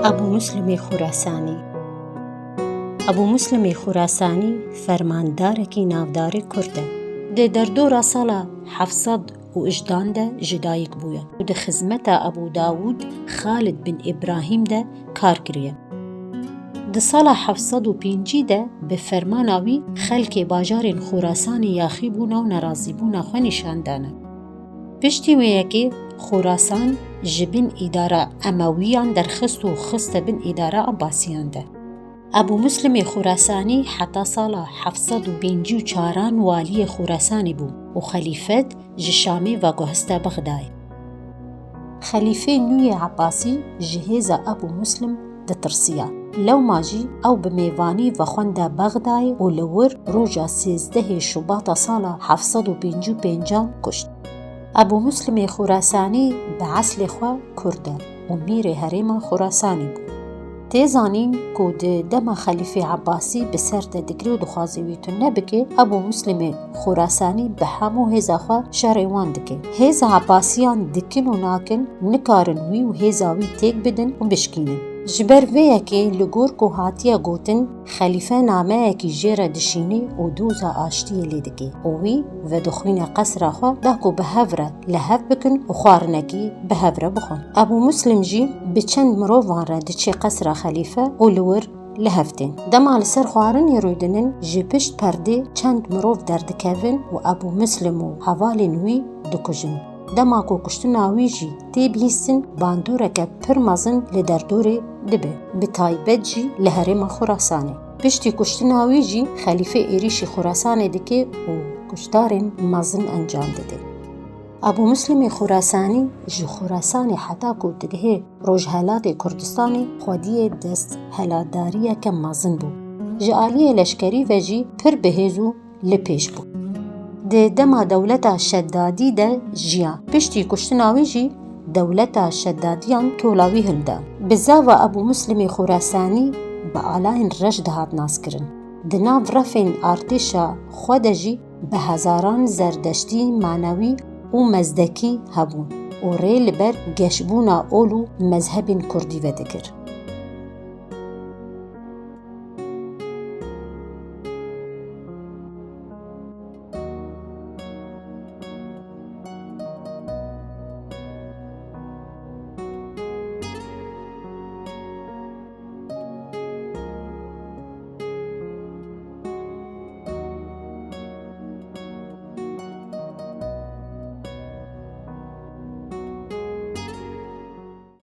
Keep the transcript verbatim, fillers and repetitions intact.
Ebû Muslimê Xurasanî. Ebû Muslimê Xurasanî fermandarekî navdarê Kurd e. Di derdora sala heft sed û hejdan de ji dayik bûye û di xizmeta Ebû Dawûd Xalid bin Îbrahîm de kar kiriye. Di sala heft sed û pêncî de bi fermana wî xelkê bajarên Xurasanê yaxîbûna û nerazîbûna xwe nîşan dane. Piştî wê yekê Xurasan ji bin îdara Emewiyan derxist û xiste bin îdara Ebasiyan de. Ebû Muslimê Xurasanî heta sala heft sed û pêncî û çaran waliyê Xurasanê bû û xelîfet ji Şamê veguhiste Bexdayê. Xelîfê nû yê Ebasî ji hêza Ebû Muslim ditirsiya. Lewma jî ew bi mêvanî vexwende Bexdayê û li wir roja sêzdehê Şubata sala heft sed û pêncî û pêncan kuşt. Ebû Muslimê Xurasanî bi eslê xwe Kurd e û mîrê herêma Xurasanê bû. Tê zanîn ku di dema Xelîfê Ebasî bi ser te digre û dixwaze wî tune bike, Ebû Muslimê Xurasanî bi hemû hêza xwe şerê wan dike. Hêza Ebasiyan dikin û nakin, nikarin wî û hêza wî têk bidin û bişkînin. Ji ber vê yekê li gor ku hatiye gotin, xelîfe nameyekî jê re dişînê û doza aştiyê lê dike û wî vedixwîne qesra xwe da ku bi hev re li hev bikin û xwarinekî bi hev re bixwin. Ebû Muslim jî bi çend mirovan re diçe qesra xelîfe û li wir li hev tên. Dema li ser xwarinê rûdinin, ji pişt perdê çend mirov derdikevin û Ebû Muslim û hevalên wî dikujin. Dema ku kuştina wî jî tê bihîstin, bandoreke pir mezin li derdorê dibe, bi taybet jî li herêma Xurasanê. Piştî kuştina wî jî xelîfe êrîşî Xurasanê dike û kuştarên mezin encam dide. Ebû Muslimê Xurasanî ji Xurasanê heta ku digihê rojhelatê Kurdistanê xwediyê desthilatdariyeke mezin bû. Ji aliyê leşkerî ve jî pir bi hêz û li pêş bû. Di dema dewleta Şedadî de jiya. Piştî kuştina wî jî dewleta Şedadiyan tola wî hilda. Bi zava Ebû Muslimê Xurasanî bi alayên reş dihat naskirin. Di nav refên artêşa xwe de jî bi hezaran Zerdeştî, Manewî û Mezdekî hebûn û rê li ber geşbûna ol û mezhebên Kurdî vedikir.